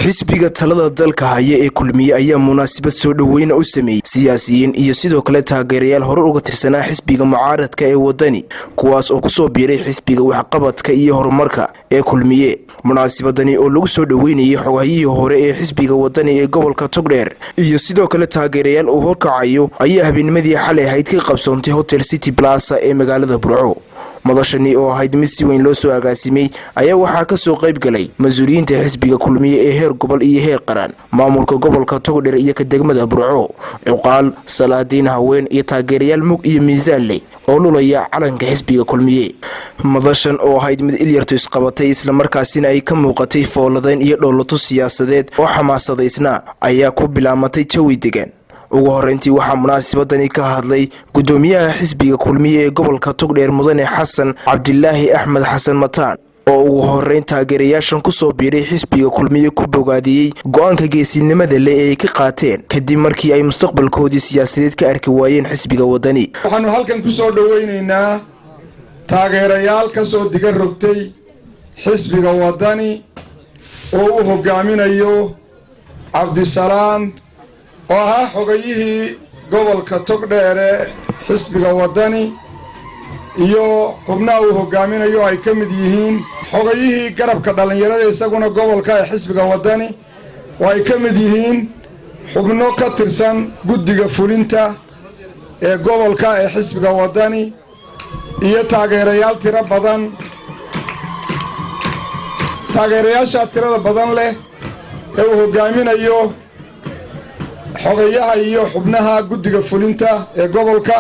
Xisbiga talada dalka haya ee Kulmiye ayaa munaasabad soo dhoweyna u sameeyey siyaasiyiin iyo sidoo kale taageerayaal hore uga tirsanaa xisbiga mucaaradka ee Wadani, kuwaas oo kusoo biiray xisbiga waxqabadka iyo horumarka ee Kulmiye. Munaasabadani oo lagu soo dhoweynayay xoghayihii hore ee xisbiga Wadani ee gobolka Togdheer iyo sidoo kale taageerayaal uu horkacayo ayaa habeennimadii xalay ahayd ka qabsoontay Hotel City Plaza ee magaalada Burco. Madashani oo ahayd mid si weyn loo soo agaasimay ayaa waxaa kasoo qayb galay mas-uuliyiinta xisbiga Kulmiye ee heer gobol iyo heer qaran, maamulka gobolka Togdheer iyo ka degmada Burco, cuqaal, salaadiin, haween iyo taageerayaal mug iyo miisaan leh oo lulaya calanka xisbiga Kulmiye. Madashan oo ahayd mid ilyartu isqabatay, islamarkaasina ay ka muuqatay fooladeyn iyo dhoolato siyaasadeed oo xamaasadaysna, ayaa ku bilaamatay jawi degan. Ugu horeyntii waxaa munaasabadani ka hadlay gudoomiyaha xisbiga Kulmiye ee gobolka Togdheer, mudane Xasan Cabdilaahi Axmed Xasan Mataan, oo ugu horeyn taageerayaashan kusoo biiray xisbiga Kulmiye ku bogaadiyey go-aanka geesinimada leh ee ay ka qaateen kadib markii ay mustaqbalkoodii siyaasadeed ka arki waayeen xisbiga Wadani. Waxaanu halkan ku soo dhoweynaynaa taageerayaal ka soo diga rogtay xisbiga Wadani oo uu hogaaminayo Cabdisalaan, oo ahaa xogayihii gobolka Togdheere xisbiga Waddani, iyo xubnaha uu hogaaminayo ay ka mid yihiin xogayihii garabka dhallinyarada isaguna gobolka ee xisbiga Waddani, oo ay ka mid yihiin xubno ka tirsan guddiga fulinta ee gobolka ee xisbiga Waddani, iyo taageerayaal tiro badan. Taageerayaasha tirada badan leh ee uu hogaaminayo xogayaha iyo xubnaha guddiga fulinta ee gobolka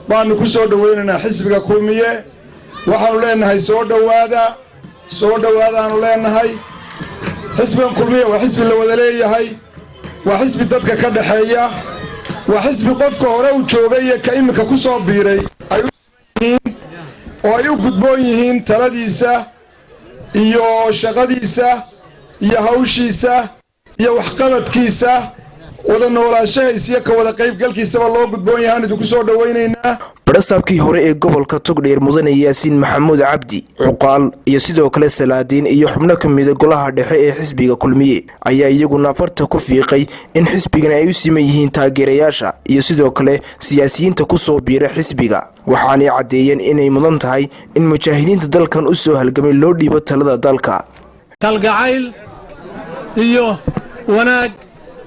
baanu ku soo dhoweynaynaa xisbiga Kulmiye. Waxaanu leenahay soo dhowaada, soo dhowaadaanu leenahay. Xisbigan Kulmiye waa xisbi la wada leeyahay, waa xisbi dadka ka dhexeeya, waa xisbi qofka hore u joogay iyo ka iminka ku soo biiray ay u siman yihiin oo ay u gudboon yihiin taladiisa iyo shaqadiisa iyo hawshiisa iyo waxqabadkiisa, wada noolaanshahays iyo ka wada qaybgalkiisaba loo gudboon yahaan idinku soo dhowaynaynaa. Barasaabkii hore ee gobolka Togdheer, mudane Yaasiin Maxamuud Cabdi, cuqaal iyo sidoo kale salaadiin iyo xubno ka mida golaha dhexe ee xisbiga Kulmiye ayaa iyaguna farta ku fiiqay in xisbigan ay u siman yihiin taageerayaasha iyo sidoo kale siyaasiyiinta kusoo biira xisbiga, waxaanay caddeeyeen inay mudan tahay in mujaahidiinta dalkan u soo halgamay loo dhiibo talada dalka. Kalgacayl iyo wanaag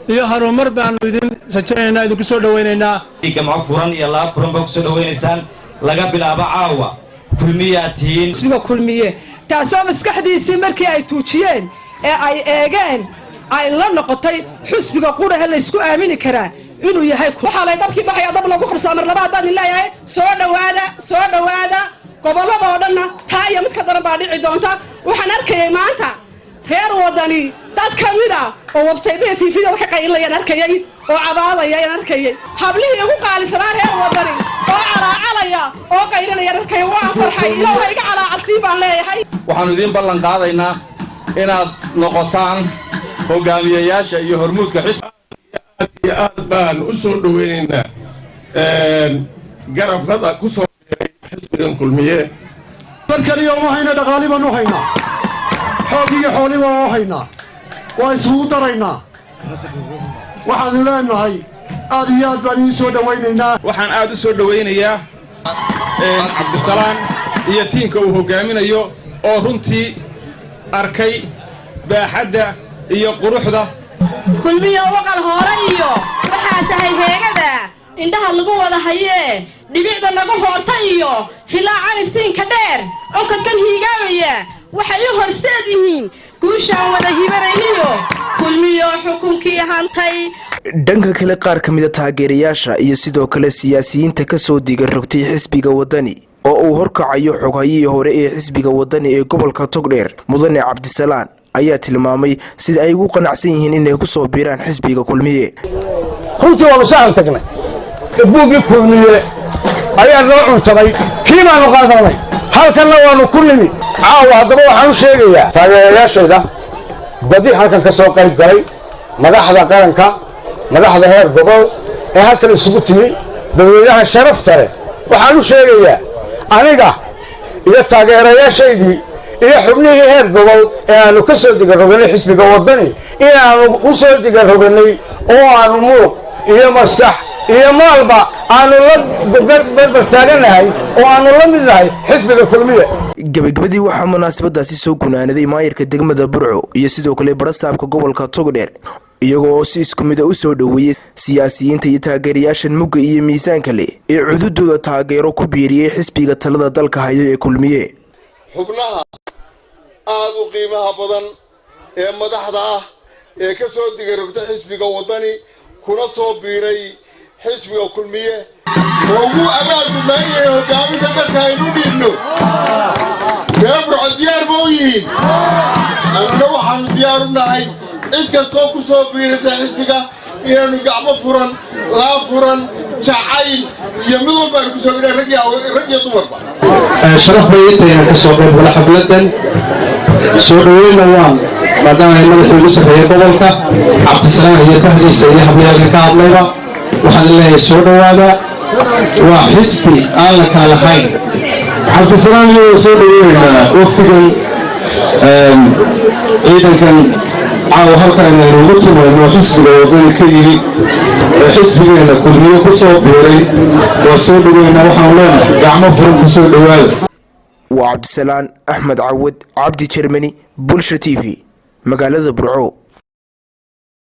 iyo horumar baanu idin rajaynaynaa, idinku soo dhowaynaynaa. Gamco furan iyo laab furan baa kusoo dhawaynaysaan. Laga bilaabo caawa Kulmiyaa tihiin. Xisbiga Kulmiye, taasoo maskaxdiisii markii ay tuujiyeen ee ay eegeen ay la noqotay xusbiga qudhahe laysku aamini karaa inuu yahay. Waxaa lay dabkii baxaya dab lagu qabsaa. Mar labaad baan idin leeyahay soo dhowaada, soo dhowaada. Gobolladoo dhanna taa iyo mid ka daran baa dhici doonta. Waxaan arkayay maanta reer Wadani dad ka mid a oo websaydyada TV-da ka qaylinayaan arkayay oo cabaadayaan arkayay, hablihii ugu qaalisanaa reer Wadani oo calaacalaya oo qaylinayaan arkayay. Waan farxay. Ilaah iga calaacalsii baan leeyahay. Waxaannu idiin ballan qaadaynaa inaad noqotaan hogaamiyayaasha iyo hormuudka xisbi. Aad iyo aad baan u soo dhoweynaynaa garabkada ku soo biiray xisbigan Kulmiye. Dad kaliya uma hayna, dhaqaali baan u haynaa, xoog iyo xooli baan u haynaa, waa isugu daraynaa. Waxaanu leenahay aad iyo aad baan idiin soo dhowaynaynaa. Waxaan aad u soo dhowaynayaa Cabdisalaan iyo tiinka uu hoggaaminayo oo runtii arkay baaxadda iyo quruxda. Kulmiyo waqal hoore iyo waxaa tahay heegada indhaha lagu wada hayee, dhibicda nagu hoorta iyo hilaacan iftiinka dheer, onkadkan hiigaamaya waxay u horseed yihiin guushaan wada hibanayniyo Kulmiyo xukunkii hantay. Dhanka kale, qaar ka mida taageerayaasha iyo sidoo kale siyaasiyiinta kasoo diga rogtay xisbiga Wadani oo uu horkacayo xoghayihii hore ee xisbiga Wadani ee gobolka Togdheer, mudane Cabdisalaan, ayaa tilmaamay sida ay ugu qanacsan yihiin inay kusoo biiraan xisbiga Kulmiye. Runtii waanu sahan tagnay, buuggii Kulmiye ayaa noo cuntamay, kii baanu qaadanay, halkanna waannu ku nimi caawa. Haddaba waxaan u sheegayaa taageerayaashayda badi halkan ka soo qayb galay, madaxda qaranka, madaxda heer gobol ee halkan isugu timi, dadweynaha sharafta leh, waxaan u sheegayaa aniga iyo taageerayaashaydii Iyo xubnihii heer gobol ee aanu ka soo digaroganay xisbiga Waddani, inaanu u soo digaroganay oo aanu muruq iyo maskax iyo maalba aanu la barbar taaganahay oo aanu la mid nahay xisbiga Kulmiye. Gabagabadii waxaa munaasabadaasi soo gunaanaday maayarka degmada Burco iyo sidoo kale barasaabka gobolka Togdheer, iyagoo oo si isku mida u soo dhoweeyey siyaasiyiinta iyo taageerayaashan mugga iyo miisaanka leh ee cududooda taageero ku biiriyey xisbiga talada dalka haya ee Kulmiye. Xubnaha aada u qiimaha badan ee madaxda ah ee ka soo digarogta xisbiga Waddani kuna soo biiray xisbiga Kulmiye oo ugu abaalgudnaa inay hogaaminta dalka aynu dhiibno, ree Burco diyaar ma u yihiin? Annuna waxaanu diyaar u nahay cid kastoo ku soo biiraysa xisbiga inaanu gacmo furan, laa furan, jacayl iyo mid walba aanu kusoo gidha, rag iyo dumarba. Sharaf bay ii tahay inaan kasoo qayb galo xafladan soo dhaweynna, waan maadaama ay madaxii ugu sarreeya gobolka Cabdisalaan iyo bahdiisa iyo habliyaalka ka hadlayba, waxaan leeyahay soo dhowaada. Waa xisbi aan la kala lahayn. Cabdisalaan iyo waa soo dhaweynaynaa waftigan, ciidankan caawa halkan aynu ugu tumayno xisbiga Waddani ka yimi ee xisbigeena Kulmiye ku soo biiray. Waa soo dhaweynaa, waxaanu leenahay gacmo furan ku soo dhowaada. Waa Cabdisalaan Axmed Cawad, Cabdi Jermani, Bulsha TV, magaalada Burco.